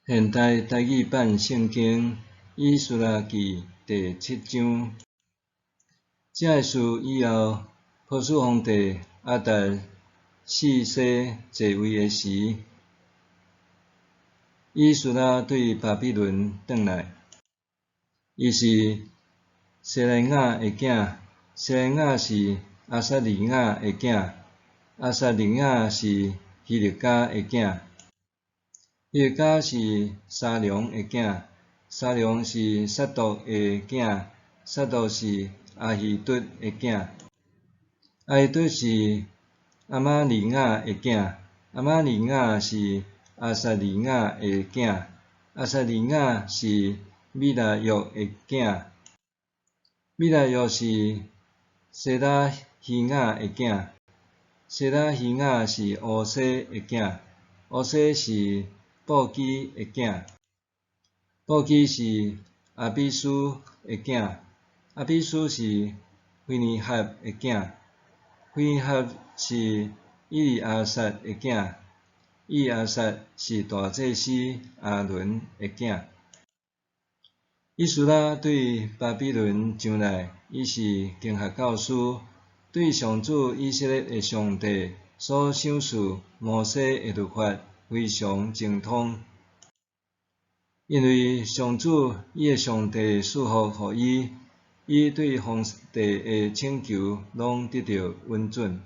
現代台語版聖經以斯拉記第七章。這个事以後，波斯皇帝亞達薛西坐位的時，以斯拉對巴比倫轉來。伊是西萊雅的囝，西萊雅是亞撒利雅的囝，亞撒利雅是希勒家的囝。希勒家是沙龍的囝，沙龍是撒督的囝，撒督是亞希卒的囝，亞希卒是亞瑪利雅的囝，亞瑪利雅是亞撒利雅的囝，亞撒利雅是米拉約的囝，米拉約是西拉希雅的囝，西拉希雅是烏西的囝，烏西是布基的囝，布基是亞比書的囝，亞比書是非尼哈的囝，非尼哈是以利亞撒的囝，以利亞撒是大祭司亞倫的囝。以斯拉對巴比倫上來，伊是經學教師，對上主以色列的上帝所賞賜摩西的律法非常精通，因為上主伊的上帝賜福予伊，伊對皇帝的請求攏得著允准。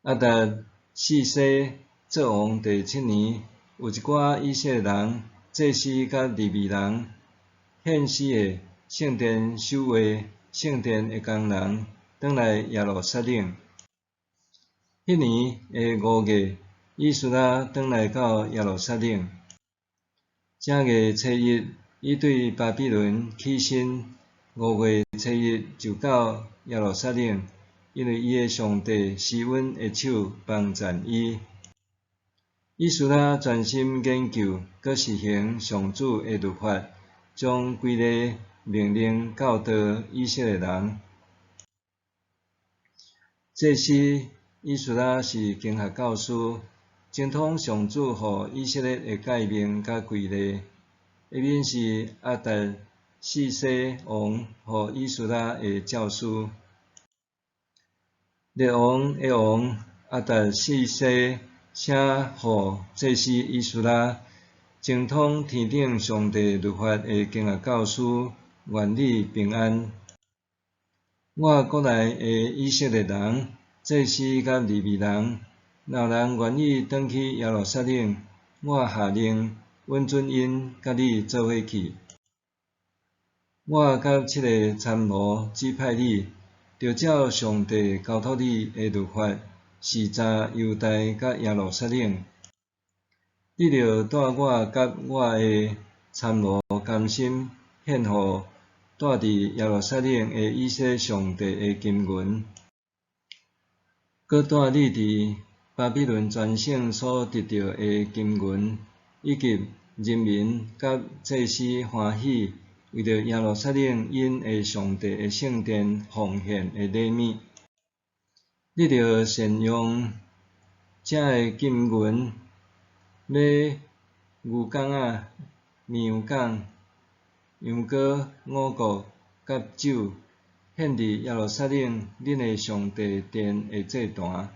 亞達薛西做王第七年，有一寡以色列人、祭司佮利未人、獻詩的、聖殿守衛聖殿的工人，轉來耶路撒冷。彼年的5月，以斯拉轉來到耶路撒冷。正月初一，伊對巴比倫起身，5月初一就到耶路撒冷，因為伊的上帝施恩的手幫贊伊。以斯拉專心研究，閣實行上主的律法，將規例命令教導以色列人。祭司以斯拉是經學教師，精通上主予以色列的誡命佮規例。下面是亞達薛西王予以斯拉的詔書。列王的王亞達薛西寫予祭司以斯拉，精通天頂上帝律法的經學教師，願你平安。我國內的以色列人、祭司佮利未人，若有人願意轉去耶路撒冷，我下令允准𪜶佮你做伙去。我佮七个參謀指派你，著照上帝交託你的律法，視察猶大佮耶路撒冷。你著帶我佮我的參謀甘心獻予住佇耶路撒冷的以色列上帝的金銀，閣帶你佇巴比倫全省所得著的金銀，以及人民佮祭司歡喜，為著耶路撒冷𪜶的上帝的聖殿奉獻的禮物。你著善用這个金銀，買牛犅仔、綿羊犅、羊羔、五穀佮酒，獻佇耶路撒冷恁的上帝殿的祭壇。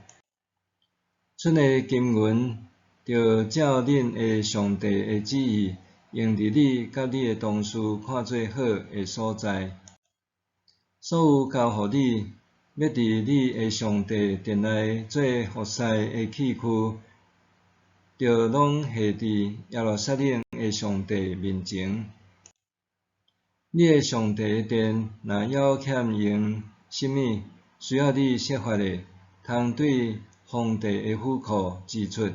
剩的金銀，著照恁的上帝的旨意，用佇你佮你的同事看做好的所在。所有交予你，欲佇你的上帝殿內做服侍的器具，著攏下佇耶路撒冷的上帝面前。你的上帝的殿若猶欠用啥物，需要你設法的，通對皇帝的府庫支出。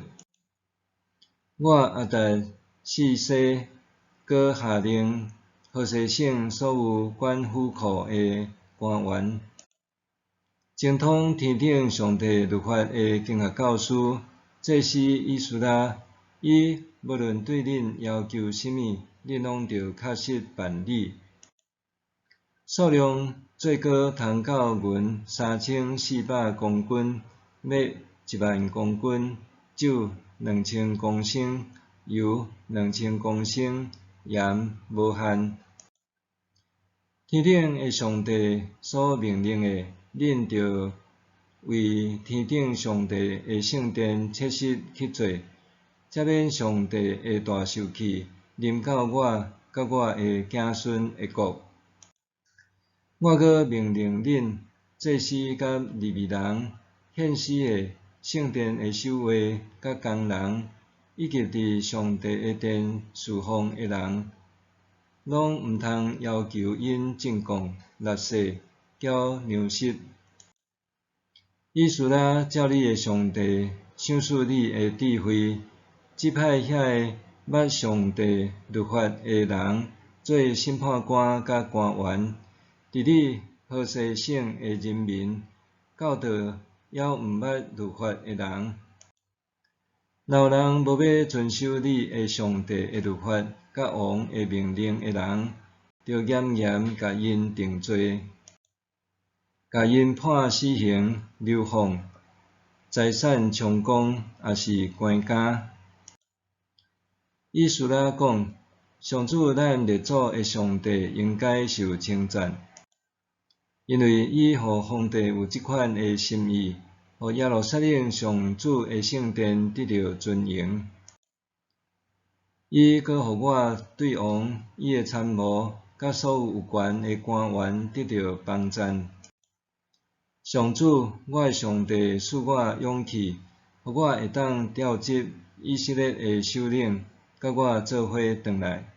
我亞達薛西閣下令河西省所有管府庫的官員，精通天頂上帝律法的經學教師、祭司以斯拉，伊無論對恁要求啥物，恁攏著確實辦理。數量最高通到銀3400公斤，麥1萬公斤，酒2000公升，油2000公升，盐无限。天顶的上帝所命令的，恁著为天顶上帝的圣殿切实去做，才免上帝的大受气临到我佮我的子孙的国。我阁命令恁祭司佮利未人、献诗的、圣殿的守卫佮工人，以及伫上帝的殿事奉的人，拢毋通要求𪜶进贡、纳税、缴粮食。以斯拉照你的上帝赏赐你的智慧，指派遐个捌上帝律法的人做审判官佮官员，治理河西省的人民，教导犹毋捌律法的人。若有人无欲遵守你的上帝的律法佮王的命令的人，著严严共𪜶定罪，共𪜶判死刑、流放、财产充公，抑是关监。以斯拉讲：上主咱列祖的上帝应该受称赞，因为伊予皇帝有这款的心意，予耶路撒冷上主的圣殿得著尊荣。伊阁予我对王、伊的参谋、佮所有有权的官员得著帮赞。上主，我的上帝赐我勇气，予我会当召集以色列的首领，佮我做伙转来。